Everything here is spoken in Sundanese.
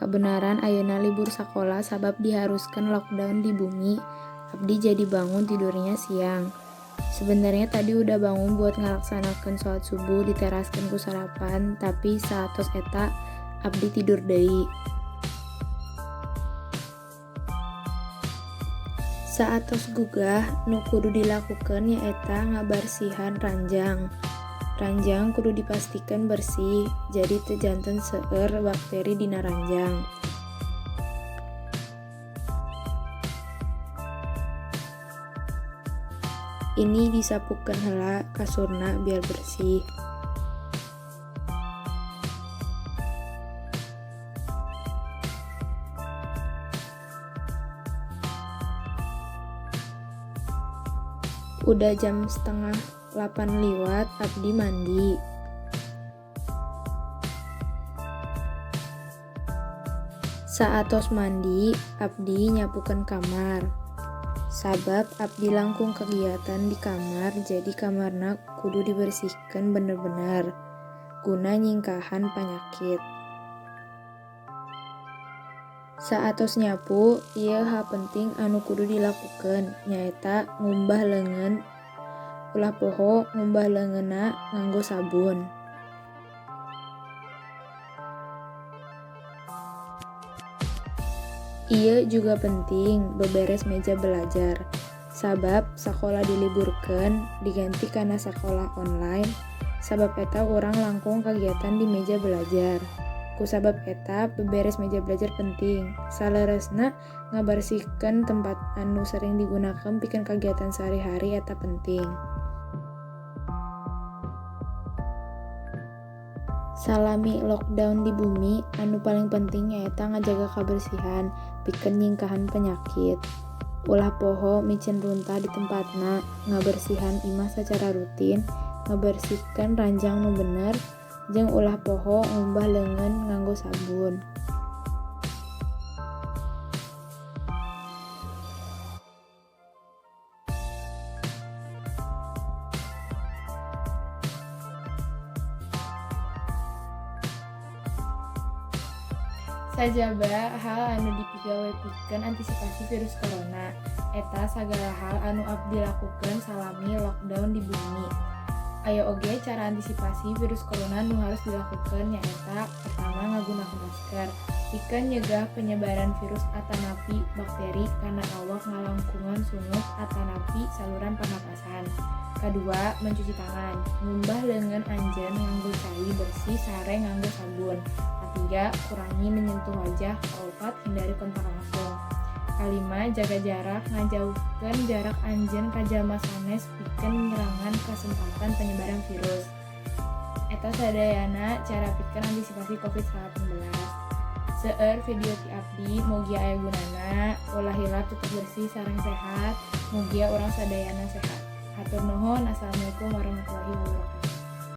Kabeneran ayeuna libur sakola sabab diharuskeun lockdown di bumi, abdi jadi bangun tidurnya siang. Sebenarnya tadi udah bangun buat ngalaksanakeun salat subuh diteraskeun ku sarapan, tapi saatos eta abdi tidur deui. Saatos gugah, nu kudu dilakukeun nyaeta ngabarsihan ranjang. Ranjang kudu dipastikeun bersih, jadi teu janten seueur bakteri dina ranjang. Ini disapukeun heula kasurna biar bersih. Udah jam 7.30 liwat, abdi mandi. Saatos mandi, abdi nyapukeun kamar. Sabab abdi langkung kagiatan di kamar, jadi kamarna kudu dibersihkeun bener-bener guna nyingkahan panyakit. Saatos nyapu, ieu hal penting anu kudu dilakukeun nyaeta ngumbah leungeun, ulah poho ngumbah leungeunna nganggo sabun. Ieu juga penting beberes meja belajar, sabab sakola diliburkeun diganti kana sakola online, sabab eta urang langkung kagiatan di meja belajar. Kusabab eta beberes meja belajar penting, saleresna ngabersihkeun tempat anu sering digunakeun pikeun kagiatan sehari-hari eta penting. Salami lockdown di bumi, anu paling penting nyaeta ngajaga kabersihan pikeun nyingkahan penyakit. Ulah poho miceun runtah di tempatna, ngabersihan imah sacara rutin, ngabersihkeun ranjang nu bener, jeung ulah poho ngumbah leungeun nganggo sabun. Sajaba hal anu dipigawe pikeun antisipasi virus corona, eta sagala hal anu abdi lakukeun salami lockdown di bumi. Aya oge cara antisipasi virus corona nu harus dilakukeun nyaeta pertama ngagunakeun masker pikeun nyegah penyebaran virus atanapi bakteri kana awak ngalangkungan sungut atanapi saluran pernapasan. Kadua, mencuci tangan, ngumbah leungeun anjeun nganggo cai bersih sareng nganggo sabun. Katiga, kurangi menyentuh wajah. Kaopat, hindari kontak langsung. Kalima, jaga jarak, ngajauhkeun jarak anjeun ka jalma sanes pikeun ngirangan kasempatan penyebaran virus. Eta sadayana cara pikeun antisipasi COVID-19. Seueur video ti abdi, mugia aya gunana, ulah hilap tetep bersih sareng sehat, mugia urang sadayana sehat. Hatur nuhun, assalamualaikum warahmatullahi wabarakatuh.